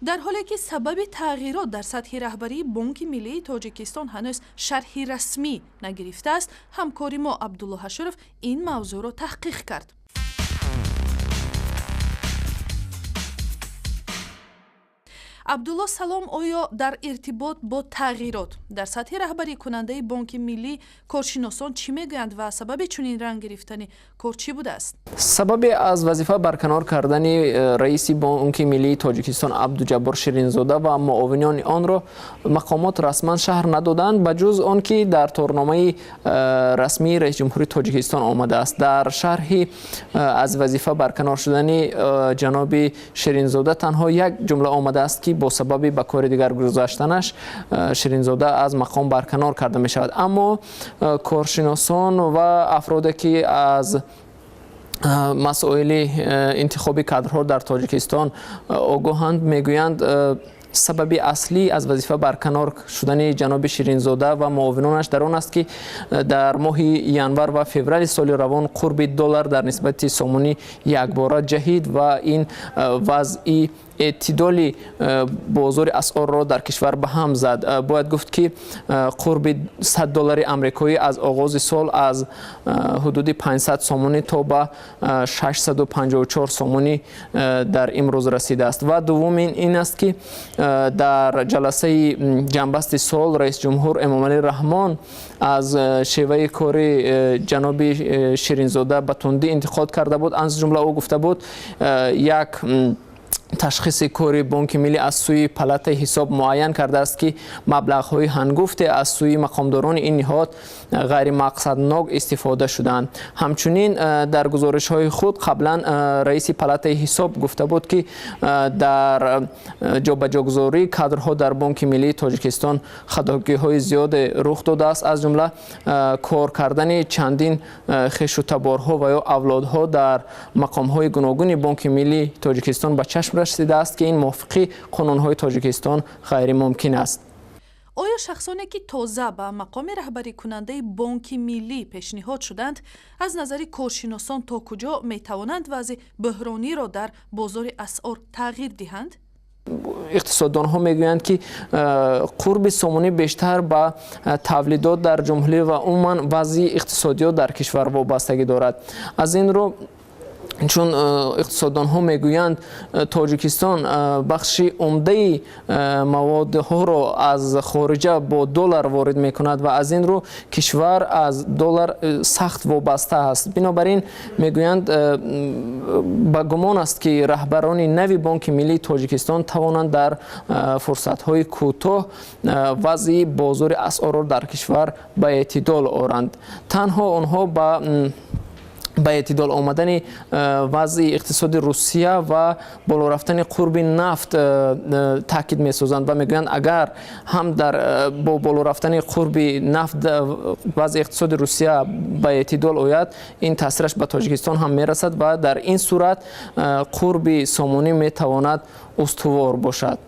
Дар ҳоле ки сабаби тағйирот дар сатҳи раҳбарии Бонки Миллии Тоҷикистон ҳанӯз шарҳи расмӣ нагирифтааст, ҳамкори мо Абдулло Ҳашуров ин мавзӯъро таҳқиқ кард. Абдулло, салом. Оё дар иртибот бо тағйирот дар сатҳи раҳбарикунандаи Бонки Миллӣ коршиносон чӣ мегӯянд ва сабаби чунин ранг гирифтани кор чӣ будааст? Сабаби аз вазифа барканор кардани раиси Бонки Миллии Тоҷикистон Абдуҷаббор Ширинзода ва муовинони онро мақомот расман шарҳ надоданд, ба ҷуз он ки дар торномаи расмии раисҷумҳури Тоҷикистон омадааст. Дар шарҳи аз вазифа барканор шудани ҷаноби Ширинзода танҳо як ҷумла омадааст, ки бо сабаби ба кори дигар гузаштанаш Ширинзода аз мақом барканор карда мешавад. Аммо коршиносон ва афроде, ки аз масоили интихоби кадрҳо дар Тоҷикистон огоҳанд, мегӯянд, сабаби аслӣ аз вазифа барканор шудани ҷаноби Ширинзода ва муовинонаш дар он аст, ки дар моҳи январ ва феврали соли равон қурби доллар дар нисбати сомонӣ якбора ҷаҳид ва ин вазъи эътидоли бозори асъорро дар кишвар ба ҳам зад. Бояд гуфт, ки қурби 100 доллари амрикоӣ аз оғози сол аз ҳудуди 500 сомонӣ то ба 654 сомонӣ дар имрӯз расидааст. Ва дуввум ин аст, ки дар ҷаласаи ҷамъбасти сол раисҷумҳур Эмомалӣ Раҳмон аз шеваи кори ҷаноби Ширинзода ба тундӣ интиқод карда буд. Аз ҷумла ӯ гуфта буд, як ташхиси кори Бонки Миллӣ аз сӯи палатаи ҳисоб муайян кардааст, ки маблағҳои ҳангуфте аз сӯи мақомдорони ин ниҳод ғайримақсаднок истифода шуданд. Ҳамчунин дар гузоришҳои худ қаблан раиси палатаи ҳисоб гуфта буд, ки дар ҷобаҷогузории кадрҳо дар Бонки Миллии Тоҷикистон хатогиҳои зиёде рух додааст, аз ҷумла кор кардани чандин хешутаборҳо ва ё авлодҳо дар мақомҳои гуногуни Бонки Миллии Тоҷикистон ба чашм расидааст, ки ин мувофиқи қонунҳои Тоҷикистон ғайримумкин аст. Оё шахсоне, ки тоза ба мақоми раҳбарикунандаи Бонки Миллӣ пешниҳод шуданд, аз назари коршиносон то куҷо метавонанд вазъи бӯҳрониро дар бозори асъор тағйир диҳанд? Иқтисоддонҳо мегӯянд, ки қурби сомонӣ бештар ба тавлидот дар ҷумҳурӣ ва умуман вазъи иқтисодиёт дар кишвар вобастагӣ дорад. Аз ин рӯ, чун иқтисоддонҳо мегӯянд, Тоҷикистон бахши умдаи маводҳоро аз хориҷа бо доллар ворид мекунад ва аз ин рӯ кишвар аз доллар сахт вобаста аст. Бинобар ин, мегӯянд, ба гумон аст, ки раҳбарони нави Бонки Миллии Тоҷикистон тавонанд дар фурсатҳои кӯтоҳ вазъи бозори асъорро дар кишвар ба эътидол оранд. Танҳо онҳо ба эътидол омадани вазъи иқтисоди Русия ва боло рафтани қурби нафт таъкид месозанд ва мегӯянд, агар ҳам дар бо боло рафтани қурби нафт вазъи иқтисоди Русия ба эътидол ояд, ин таъсираш ба Тоҷикистон ҳам мерасад ва дар ин сурат қурби сомонӣ метавонад устувор бошад.